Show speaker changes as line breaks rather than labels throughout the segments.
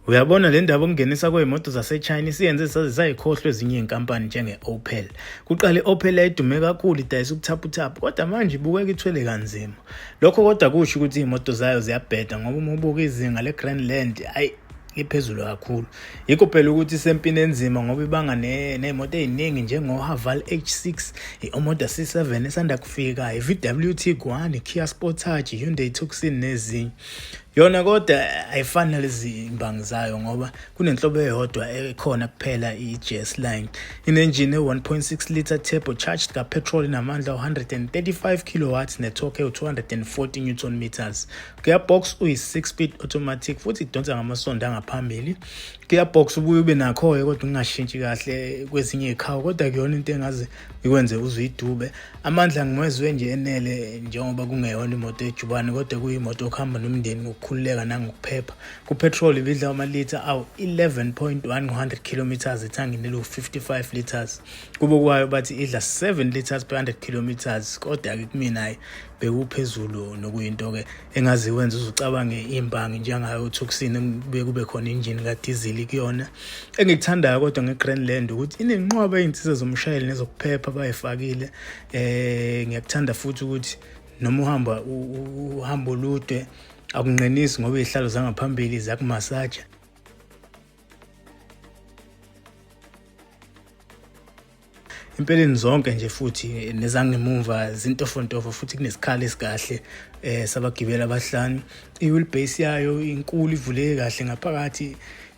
Uyabona le ndaba okungenisa kwey'moto zaseChina isiyenze saze sayikhohlwa ezinye iy'nkampani njenge-Opel. Kuqale i-Opel yayidume kakhulu idayisa ubuthaphuthaphu kodwa manje ibukeka ithwele kanzima. Lokho kodwa kusho ukuthi iy'moto zayo ziyabheda ngoba uma ubuka izinga le-Grandland ayi liphezulu kakhulu. Yikho phela ukuthi isempini enzima ngoba ibanga ney'moto ey'ningi njengo-Haval H6, i-Omoda C7 esanda kufika, i-VW Tiguan, i-Kia Sportage, i-Hyundai Tucson nezinye. Yona kodwa ayifani nalezi mbangi zayo ngoba kunenhlobo eyodwa ekhona kuphela i-GS line. Inenjini e-1.6 litre turbo charged ka-petrol inamandla 135 kilowatts ne-torque ewu-240 newton meters. Gearbox uyi-6 speed automatic futhi idonsa ngamasondo angaphambili. Gearbox ubuye ube nakho-ke kodwa ungashintshi kahle kwezinye iy'khawu kodwa kuyona into engaze ikwenze uze uyidube. Amandla ngiwezwe nje enele njengoba kungeyona imoto ejubane kodwa kuyimoto okuhamba nomndeni ngokukhululeka nangokuphepha. Kupetrol ibidla amalitha awu-11.1 ngo-100 kilometers ethangini eliwu-55 liters. Kubo kwayo bathi idla 7 liters per 100 kilometers kodwa-ke kumina hhayi bekuphezulu nokuyinto-ke engaze ikwenze uze ucabange imbangi njengayo uTucson kubuye kube khona injini kadizili kuyona. Engikuthandayo kodwa nge-Grandland ukuthi inenqwaba yey'nsiza zomshayeli nezokuphepha abayifakile. Ngiyakuthanda futhi ukuthi noma uhamba uhambo olude akunqenisi ngoba iy'hlalo zangaphambili ziyakumasaja. Empeleni zonke nje futhi nezangemumva zintofontofo futhi kunesikhala esikahle sabagibeli abahlanu. I-wheelbase yayo inkulu ivuleke kahle ngaphakathi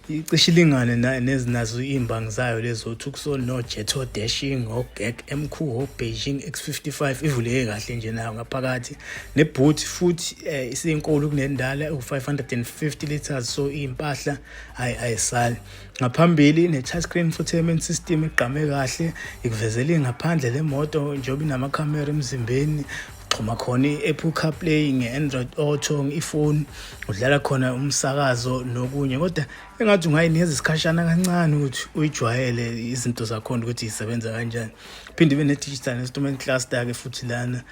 icishe ilingane nezinazo iy'mbangi zayo lezo Tucson no-Jetour Dashing o-GAC MQ o-Beijing X55 ivuleke kahle nje nayo ngaphakathi nebhuthi futhi isinkulu kunendala ewu-550 liters so iy'mpahla hhayi ayisali. Ngaphambili ne-touchscreen infotainment system egqame kahle ikuvezela ingaphandle lemoto njengoba inamakhamera emzimbeni uxhuma khona i-Apple CarPlay nge-Android Auto ifoni udlala khona umsakazo nokunye kodwa engathi ungayinikeza isikhashana kancane ukuthi uyijwayele izinto zakhona ukuthi zisebenza kanjani. Phinde ibe ne-digital instrument cluster-ke futhi lana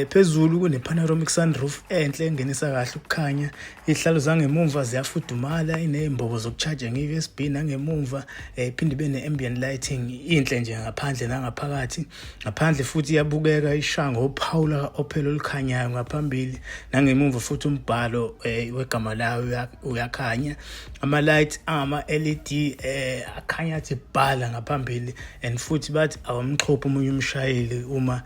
phezulu kune-panoramic sunroof enhle engenisa kahle ukukhanya. Iy'hlalo zangemumva ziyafudumala, iney'mbobo zoku-charge nge-USB nangemumva, iphinde ibe ne-ambient lighting inhle nje ngaphandle nangaphakathi. Ngaphandle futhi iyabukeka ishaya ngophawu laka-Opel olukhanyayo ngaphambili nangemumva futhi umbhalo wegama layo uyakhanya. Ama-light angama-LED akhanya athi bhala ngaphambili and futhi bathi awamxhophi omunye umshayeli uma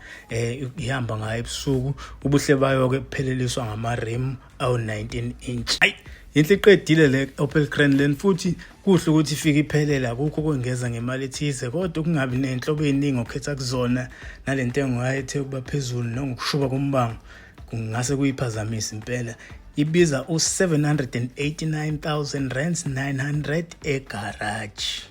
ihamba ngayo ebusuku. Ubuhle bayo-ke bupheleliswa ngama-rim awu-19 inch. Ayi yinhle iqedile le Opel Grandland futhi kuhle ukuthi ifike iphelele akukho okwengeza ngemali ethize kodwa ukungabi nenhlobo ey'ningi okhetha kuzona nale ntengo yayo ethe ukuba phezulu nongokushuba kombango kungase kuyiphazamise impela. Ibiza u-789,000 rands 900 egaraji.